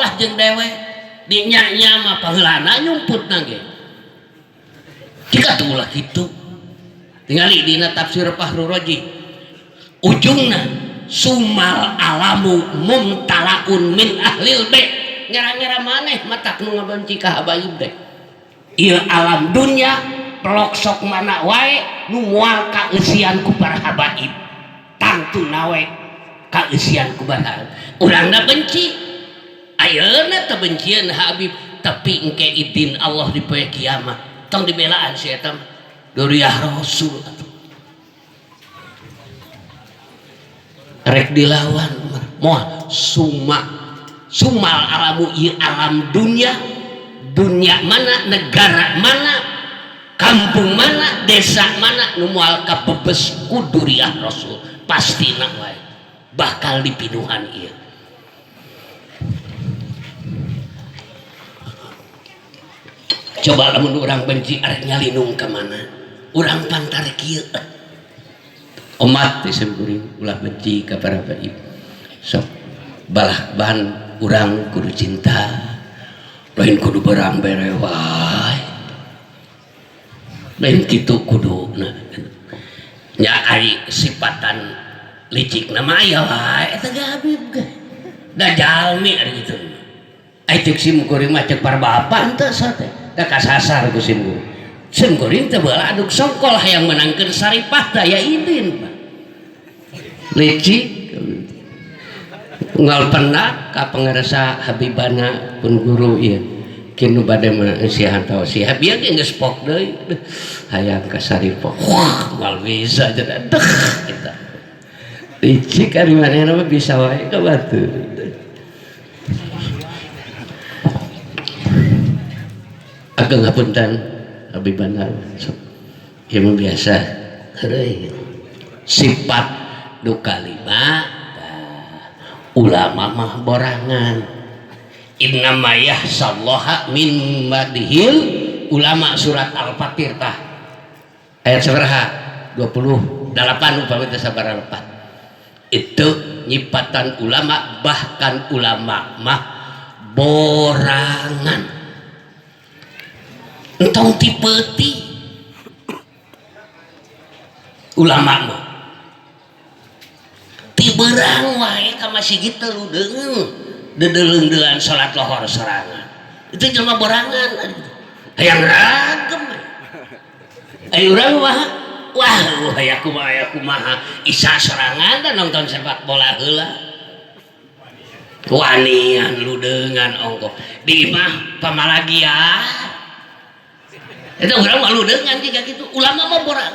lah jeung dewek di nya-nya mah paheulana nyumputna ge jika tuh ulah kitu tingali dina tafsir Fahrur Razi ujungna sumal alamu mumtalaun min ahlil bait ngera-ngera maneh matak nu ngabenci ka habaib teh ieu alam dunya pelok sok mana wae nu moal kaeusian ku para habaib tangtuna we kaeusian ku para urangna benci ayeuna teu bencieun habib tapi engke idin Allah di poe kiamat tong dibelaan si eta mah duriah rasul atuh rek dilawan moal sumal alamu ieu alam dunya dunya mana negara mana kampung mana desa mana nu moal kabebes ku duriah rasul pastina wae bakal dipinuhan ieu. Coba lamun urang benci arek nyalinung ka mana urang pantar kieu omat teh kuring ulah benci ka para habaib sok balah bahan urang kudu cinta lain kudu berang bere wae lain kitu kudu nya ari sifatan licik nama aya wae eta ge habib ge da jalmi ari kitu. Ai cek sim kuring mah cek para bapak henteu sate da kasasar ku sim kuring. Sim kuring teh baheula aduk songkol hayang menangkeun saripah teh aya idin. Licik unggal pernah ka pangarsa Habibana pun guru ieu kinu bade masihan tausiah bieu ge geus pok deui hayang ka saripah wah moal bisa cenah deuh eta. Licik ari manehna mah bisa wae ka batur. Ageng hapunten Habibana sok ieu mah biasa heureuy sifat nu kalima ulama mah borangan innama yahsallaha min madhil ulama surat Al-Fatir tah ayat sabaraha 28 upami teh sabaraha lepat itu nyipatan ulama bahkan ulama mah borangan entong tipeti ulama mah ti beurang wae ka masjid teh ludeung dedeleung-deuan salat lohor sorangan itu jelema borangan hayang ragem ayo urang mah wah aya kumaha isa sorangan dan nonton sepak bola heula wanian ludeungan ongkoh di imah pamalagia eta urang mah ludeungan jiga kitu ulama mah borang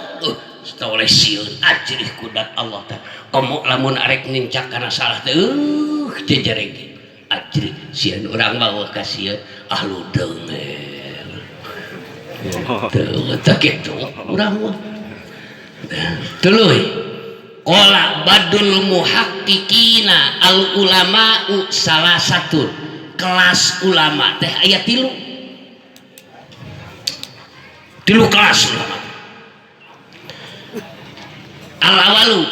toleh sieun ajrih kudat Allah teh komo lamun arek nincak kana salah teh jejereg ajrih sieun urang mah eueuh kasieun ah ludeung teu teu kitu urang mah tuluy qala badul muhaqqiqina al ulama'u salah satu kelas ulama teh aya tilu kelas ulama al awalu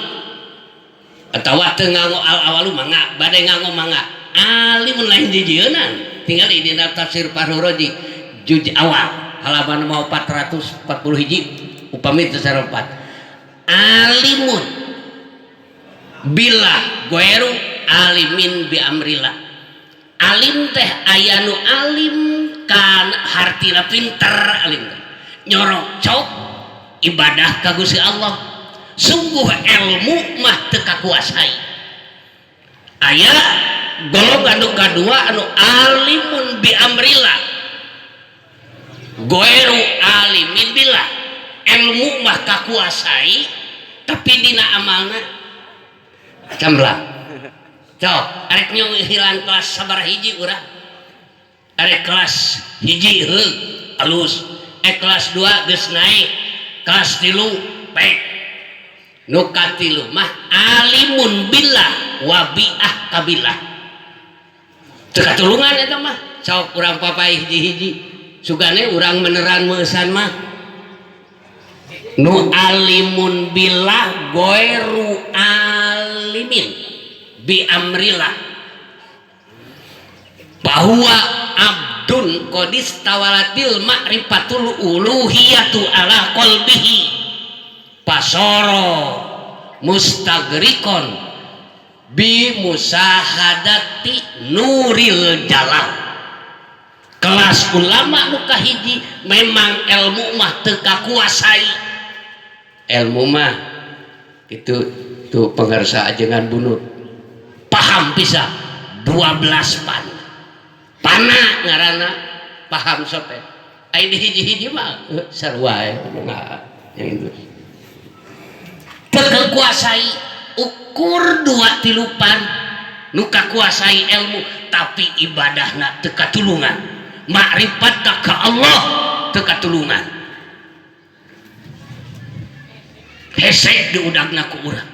atawa teu nganggo al awalu mangga bade nganggo mangga alimun lain jijieunnan tinggal di dina tafsir Fahrur Razi juz awal halaman 440 hiji upami teu saropat alimun billah goeru alimin bi amrillah alim teh aya nu alim kan hartina pinter alim teh nyorok cok ibadah ka Gusti Allah sungguh ilmu mah teu kakuasai aya golongan nu kadua anu alimun bi amrillah goeru alimin billah ilmu mah kakuasai tapi dina amalna camblang cok arek hilang kelas sabaraha hiji urang arek kelas hiji heuh alus kelas 2 geus naik kelas 3 pek nu katilu mah alimun billah wa bi'ah kabillah teu katulungan eta mah sok urang papai hiji-hiji sugane urang meneran meusan mah nu alimun billah goeru alimin bi amrillah. Bahwa abdun qadis tawalatil ma'rifatul uluhiyatu ala qalbihi pasoro mustagrikon bi musahadati nuril jalal. Kelas ulama nu kahiji memang ilmu mah teu kakuasai, ilmu mah itu tuh pengersa ajengan bunut paham bisa 12 pan pana ngaranna paham sote ai di hiji-hiji mah sarua yang itu teu kakuasai ukur 2 tilupan nu kakuasai ilmu tapi ibadahna teu katulungan, makrifat ka Allah teu katulungan, hese diudagna ku urang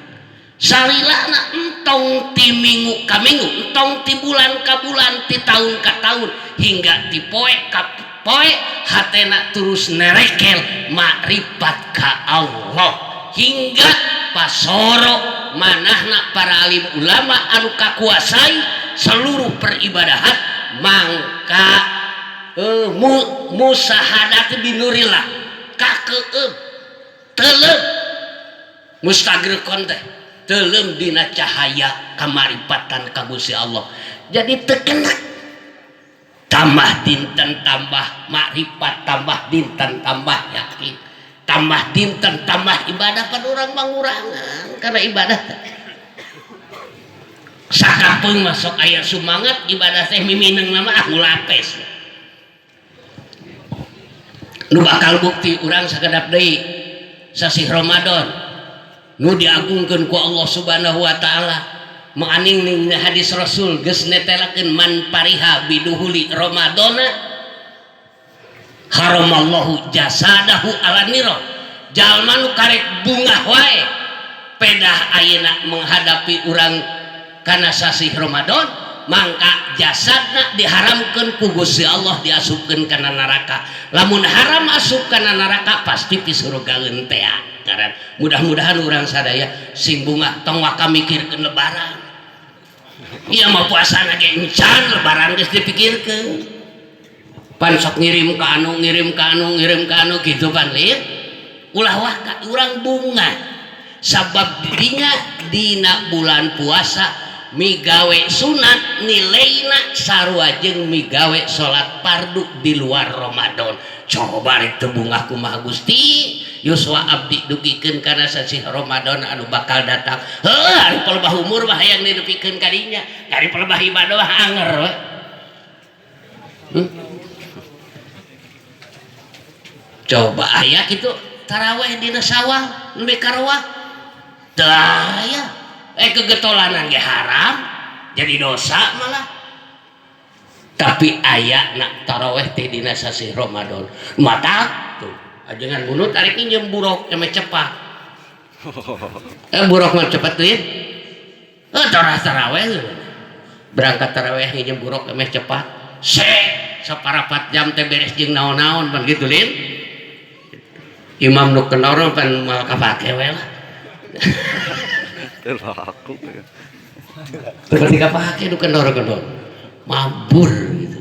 salilana entong ti minggu ka minggu, entong ti bulan ka bulan, ti tahun ka tahun, hingga ti poe ka poe hatena terus nerekel makrifat ka Allah hingga pasoro manahna para alim ulama anu kakuasai seluruh peribadahan mangka musahadat binurillah kakeum telem mustagriqon teh telem dina cahaya kamaripatan ka Gusti Allah. Jadi tekenak tambah dinten tambah makrifat, tambah dinten tambah yakin, tambah dinten tambah ibadah. Pada orang mangurangan karena ibadah sakapeung masuk aya sumangat ibadah teh mimineng nama ah ngulapes. Nu bakal bukti urang sakedap deui sasih Ramadan nu diagungkeun ku Allah Subhanahu wa taala maaning ning hadis Rasul geus netelakeun man pariha biduhuli Ramadana haramallahu jasadahu ala niro. Jalma nu karek bungah wae pedah ayeuna menghadapi urang kana sasih Ramadan mangka jasadna diharamkeun ku Gusti Allah diasupkeun kana neraka. Lamun haram asup kana neraka pasti pisurgaeun teh. Ngaran mudah-mudahan urang sadaya sing bungah tong waka mikirkeun lebaran. Ieu mah puasana ge encan lebaran geus dipikirkeun. Pan sok ngirim ka anu, ngirim ka anu, ngirim ka anu gitu pan lieur. Ulah waka urang bungah sabab dirinya dina bulan puasa migawe sunat nilaina sarua jeung migawe salat fardu di luar Ramadan. Coba rek teu bungah kumaha Gusti Yuswa abdi dugikeun kana sasih Ramadan anu bakal datang. Heuh ari palebah umur mah hayang didugikeun ka dinya, ari palebah ibadah mah anger we. Coba aya kitu taraweh dina sawah nembe karawah teu aya. Kegetolanan ge haram jadi dosa malah. Tapi aya nak taraweh teh dina sasih Ramadan matak tuh ajengan bunut arek nginjem buruk eme cepat. Buruk mah cepet teuing. Taraweh berangkat taraweh nginjem buruk eme cepat. Se saparapat jam teh beres jeung naon-naon pan kitu lin. Imam nu kenor pan moal kapake we lah. Teu laku. Teu kapake nu kendor-kendor. Mabur gitu.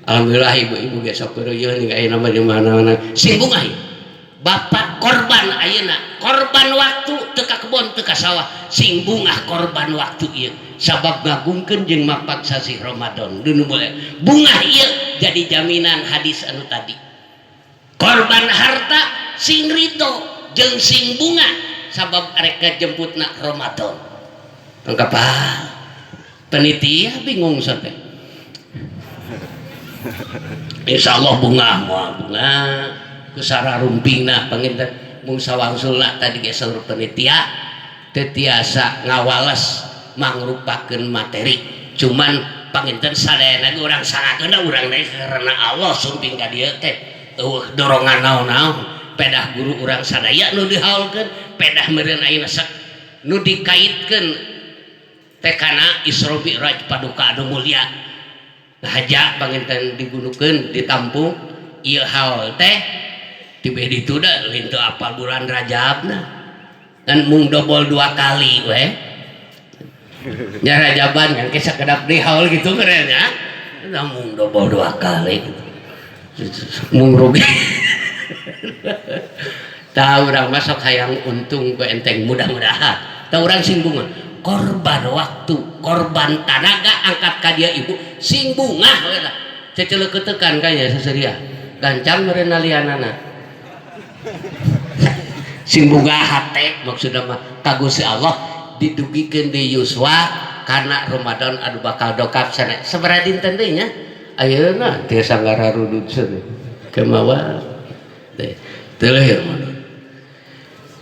Alhamdulillah ibu-ibu ge sok reuyeun ning ayeuna mah di mana-mana. Sing bungah ieu. Bapak korban ayeuna, korban waktu teu ka kebon teu ka sawah, sing bungah korban waktu ieu. Sabab ngagungkeun jeung mapak sasih Ramadan. Dunu boleh. Bungah ieu jadi jaminan hadis anu tadi. Korban harta sing ridho jeung sing bunga sabab arek ngajemputna Ramadan. Lengkap ah. Penitia bingung sampai. Insyaallah bunga moal bunga kusara rumpingna panginten mung sawangsulna tadi ge saur penitia teu tiasa ngawales mangrupakeun materi. Cuman panginten sadayana ge urang sangakeun urang teh karena Allah sumping ka dieu teh eueuh dorongan naon-naon pedah guru urang sadaya nu dihaulkeun pedah meureun ayeuna sok nu dikaitkeun teh kana Isra Mi'raj paduka anu mulia ngahaja panginten digunukeun ditampung ieu haul teh tibe ditu da lain teu apal bulan Rajabna kan mung dobol 2 kali we nya Rajaban kan ke sakedap deui haul gitu keren nya. Namun dobol 2 kali gitu. Mung rugi. Tahu urang masuk hayang untung ke enteng mudah-mudahan. Tahu urang sing bunga. Korban waktu, korban tanaga angkat ka dia ibu sing bungah we lah. Ceceleketekan kaya saseria. Gancang meureun lianana. Sing bunga hate maksudna mah ka Gusti Allah didugikeun di Yuswa karena Ramadan anu bakal dokap sana sabaraha dinten deui nya ayeuna teu sanggara rudud seuneu kemawa teh teu leuhir Ramadan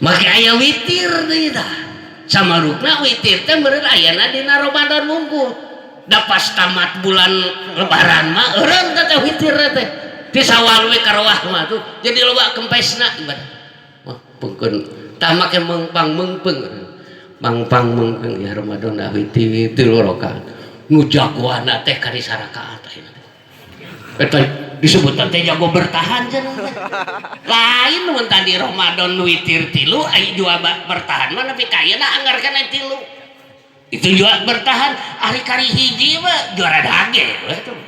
make aya witir deui tah samarukna witir teh meureun ayana dina Ramadan wungkul da pas tamat bulan lebaran mah eureun teh witir teh ti sawal we karawah mah tuh jadi loba kempesna ibadah wah pengkeun tah make mengpang meungpeung mangpang meungpeung ya Ramadan dah witir 3 rakaat nu jagoanna teh kari sarakaat ayeuna teh eta disebut teh jago bertahan cenah teh lain mun tadi Ramadan witir 3 aya jua bertahan mah nepi ka ayeuna anggar kana 3 itu juga bertahan ari kari hiji mah juara dage we tuh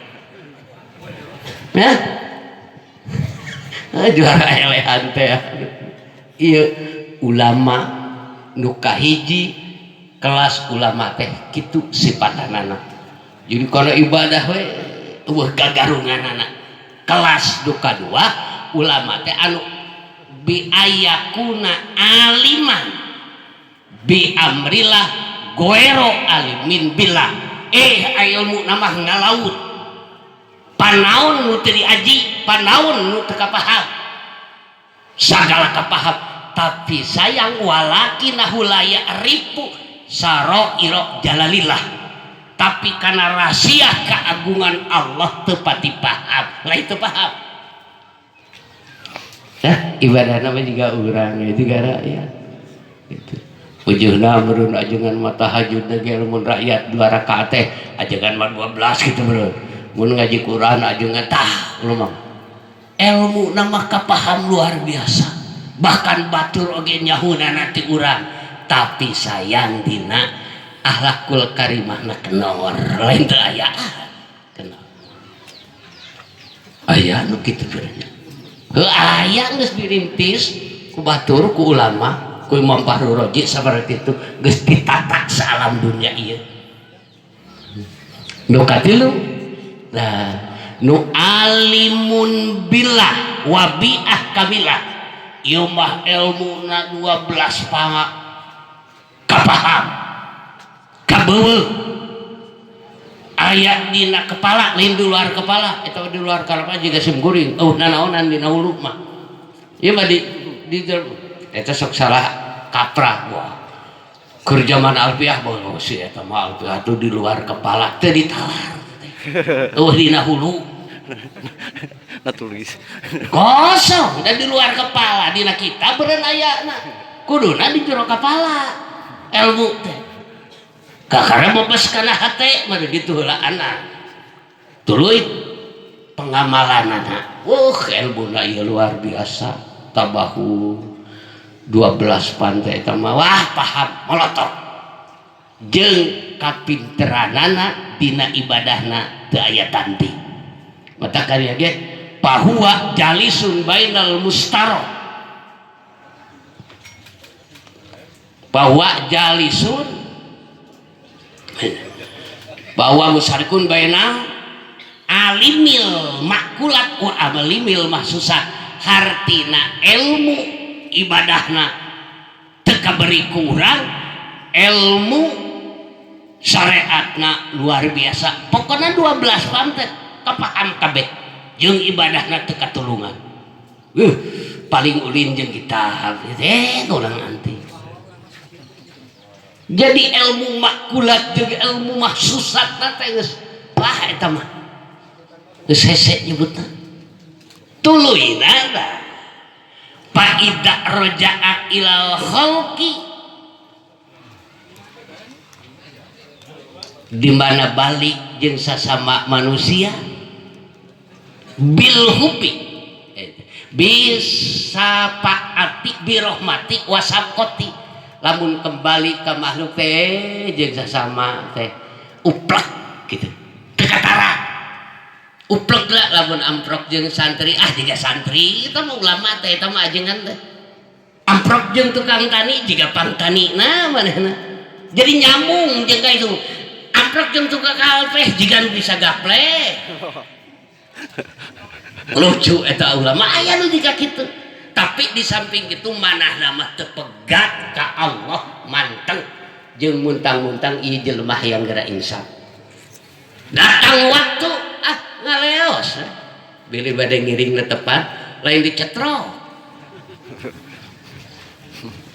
ya juara elehan teh ieu ulama nu kahiji kelas ulama teh kitu sifatanana jadi kalau ibadah we eueuh gagarunganana kelas nu kadua ulama teh anu bi ayakuna aliman bi amrillah goero alimin billah ilmu nama ngalaut panaon nu teu diaji panaon nu teu kapaham sagala kapaham tapi sayang walakinahu la ya'rifu saraira jalalillah tapi karena rahasia keagungan Allah teu pati paham lain teu paham ya ibadahna mah jiga urang ya jiga rakyat gitu ujuhna meureun ajengan mah tahajud ge lamun rakyat 2 rakaat teh ajengan mah 12 gitu meureun mun ngaji Quran ajengan tah lumang ilmu mah kapaham luar biasa bahkan batur oge nyahuna ti urang tapi sayang dina akhlakul karimahna kenor lain teu aya kenor aya nu kitu geureunya heuh aya geus dirintis ku batur ku ulama ku Imam Fahrur Razi sabarti itu geus ditata saalam dunia ieu nu katilu nah nu alimun billah wa bi ahkamillah ieu mah ilmuna 12 panga kapaham kabeuweung aya dina kepala lain di luar kepala eta di luar kepala jiga sim kuring eueuh nanaonan dina hulu mah ieu mah di eta sok salah kaprah wah keur zaman Alfiah bae si eta mah Alfiah tuh di luar kepala teu ditalar eueuh dina hulu na tulis kosong dan di luar kepala dina kitab beureun ayana kuduna di jero kepala ilmu teh kakara bebas kana hate mah kitu heula anak tuluy pengamalanana ilmuna ieu luar biasa tabahu 12 pantai eta mah wah paham molotot jeung kapinteranana dina ibadahna teu aya tanding mata karya ge pahuwa jalisun bainal mustaro bahwa jalisun bahwa musarikun bainal alimil makulat wa amalimil mahsusat hartina ilmu ibadahna teu kaberi ku urang ilmu syariatna luar biasa pokona 12 pantet kapaham kabeh jeung ibadahna teu katulungan paling ulin jeung kitab urang anti jadi ilmu makulat jeung ilmu mahsusatna teh geus wah eta mah geus hese nyebutna tuluyna tah faida roja'a ilal khalqi di mana balik jeung sasama manusia bil hubi bisa paati birohmati wasabqati lamun kembali ke makhluk teh jeung sasama teh uplak gitu teu katara Uplek lah lamun amprok jeung santri, ah jiga santri eta mah ulama teh eta mah ajengan teh. Amprok jeung tukang tani jiga pangtani na manehna. Jadi nyambung jeung ka itu. Amprok jeung tukang kalpeh jiga nu bisa gaple. Lucu eta ulama aya nu jiga kitu. Tapi di samping itu manahna mah teu pegat ka Allah manteng jeung muntang-muntang ieu jelema hayang geura insaf. Datang waktu ah ngaleos bilih bade ngiring tepat lain dicetrok.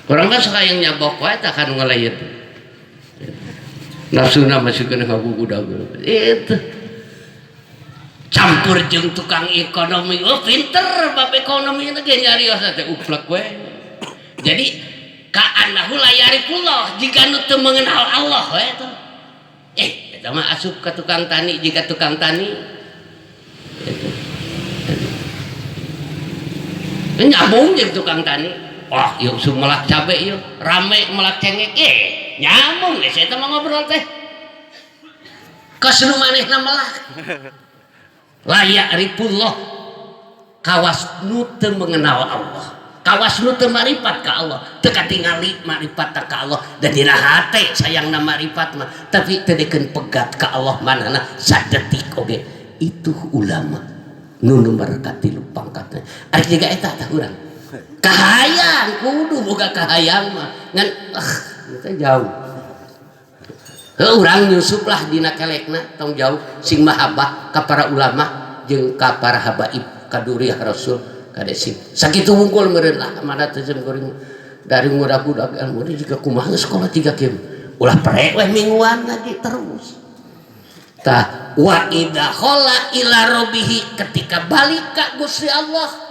Urang mah sok hayang nyabok wae tah kanu ngalayet. Nafsuna masih kena ngagugudag itu. Campur jeung tukang ekonomi, oh pinter bab ekonomi teh ge nyarios teh uplek we. Jadi ka'annahu la ya'rifullah jika nu teu mengenal Allah we teh. Eta mah asup ka tukang tani jika tukang tani. Nyambung jeung tukang tani. Wah, ieu usum melak cabe ieu, rame melak cengek. Nyambung geus eta mah ngobrol teh. Kos nu manehna melak. La ya'rifullah kawas nu teu mengenal Allah. Kawas nu teu marifat ka Allah, teu katingali marifat ka Allah dan dina hate sayangna marifat mah, tapi teu dikeun pegat ka Allah manehna sadetik oge. Itu ulama nu nomor katilu pangkatna. Ari jiga eta tah urang. Kahayang kudu boga kahayang mah ngan teh jauh. Heuh urang nyusup lah dina kelekna tong jauh sing mahabbah ka para ulama jeung ka para habaib ka duriah rasul ka desing. Sakitu wungkul meureun lah mana teh jeung kuring dari ngudag-udag ilmu ini jiga kumaha sekolah tiga kieu. Ulah pre weh mingguan lagi terus. Tah wa idza khala ila rabbihi ketika balik ka Gusti Allah